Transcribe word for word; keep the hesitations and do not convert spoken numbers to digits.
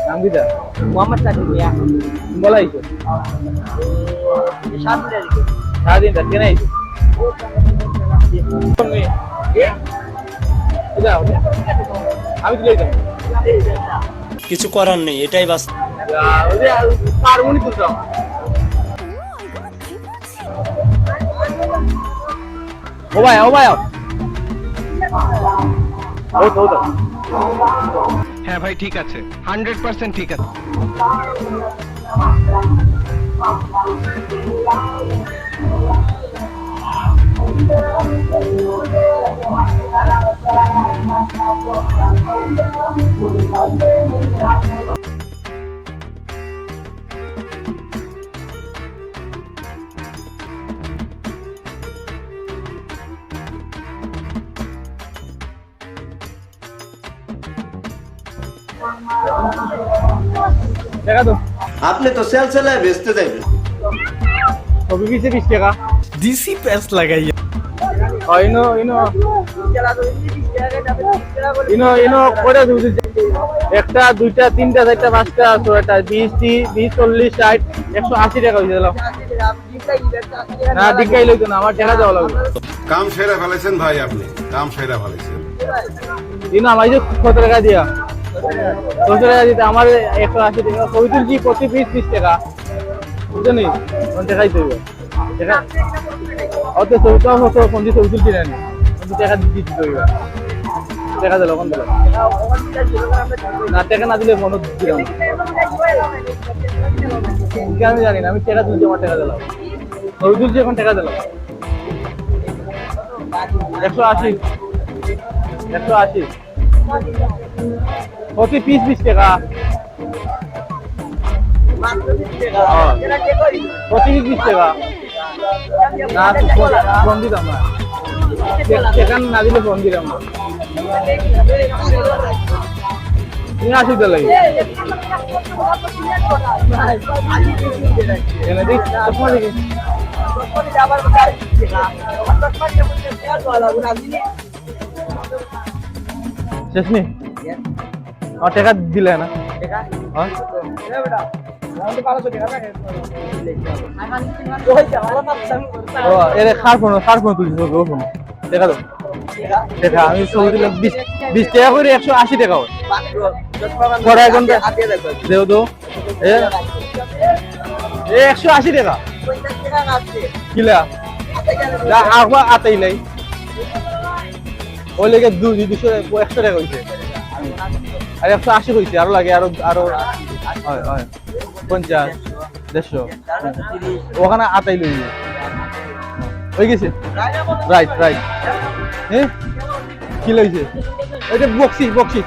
নাম কিতা? মোহাম্মদ সাদিক মিয়া। বলা হয়েছে। এই সাত দিন আর কি। সাত দিন, রাত কেন আইছো? আমি তুলে দিতাম। কিছু করার নেই, এটাই বাস্তব। হারমোনি তুলতাম। ও ভাই, ও ভাই। ও তো, ও তো। হ্যাঁ ভাই, ঠিক আছে, হান্ড্রেড পার্সেন্ট ঠিক আছে। দেখা তো। আপনি তো সেলসেলায় বেচতে যাবেন। কপি পিছে বিশ টাকা। দিছি প্যাচ লাগাইয়া। হয়, ইনো, ইনো। ইনো, ইনো, কয়টা ছবি তুলছে? একটা, দুইটা, তিনটা, চারটা, পাঁচটা, ছয়টা, বিশ, তি-, বিশ, চল্লিশ, ষাট, একশো আশি টাকা হয়েছে, দিলাম। না, দিকাই লইতো না, আমার টাকা দেওয়া লাগবে। কাম সেরা ফেলাইছেন ভাই আপনি, কাম সেরা ফেলাইছেন। এই না, আমার যে কত টাকা দিয়া, কত টাকা দিতে আমার একশো আশি টাকা, ছবি তুলছি প্রতি পিস বিশ টাকা, বুঝছো নি? এখন টাকাই তো টাকা, অত ছবি তো, অত পঞ্চাশ ছবি তুলছি না আমি, কিন্তু টাকা দিতে হইবে। টাকা দিল, কোন দিল? না, টাকা না দিলে মনে দিলাম না। আমি জানি না, আমি টাকা তুলছি, আমার টাকা দিলাম। ছবি তুলছি, এখন টাকা দিলাম। একশো আশি। একশো আশি। প্রতি পিস বিশ টাকা। হ্যাঁ। প্রতি পিস বিশ টাকা। না, ফোন, ফোন দিতাম না। সে-, সেখান না দিলে ফোন দিতাম না। তুমি আসি তো লাগি। এনে দি, চশমা দেখি। শেষ নি? আমার টাকা দিলে না। হ্যাঁ? ও, এরে কার ফোন, কার ফোন তুলছিস? ওর ফোন। টাকা দাও। টাকা, আমি ছবি তুলে বিশ, বিশ টাকা করে একশো আশি টাকা হয়। পরে এখন দেও তো। এ, এ একশো আশি টাকা। কিলা? না, আবার আতাই নাই। ওই লেগে দু-, দুইশো, একশো টাকা হইছে। আর একশো আশি হইছে, আরো লাগে, আরো, আরো, হয়, হয়। পঞ্চাশ, দেড়শো। ওখানে আতাই লই। হয়ে গেছে? Right, right. হ্যাঁ? কি লইছে? এটা বকশিস, বকশিস।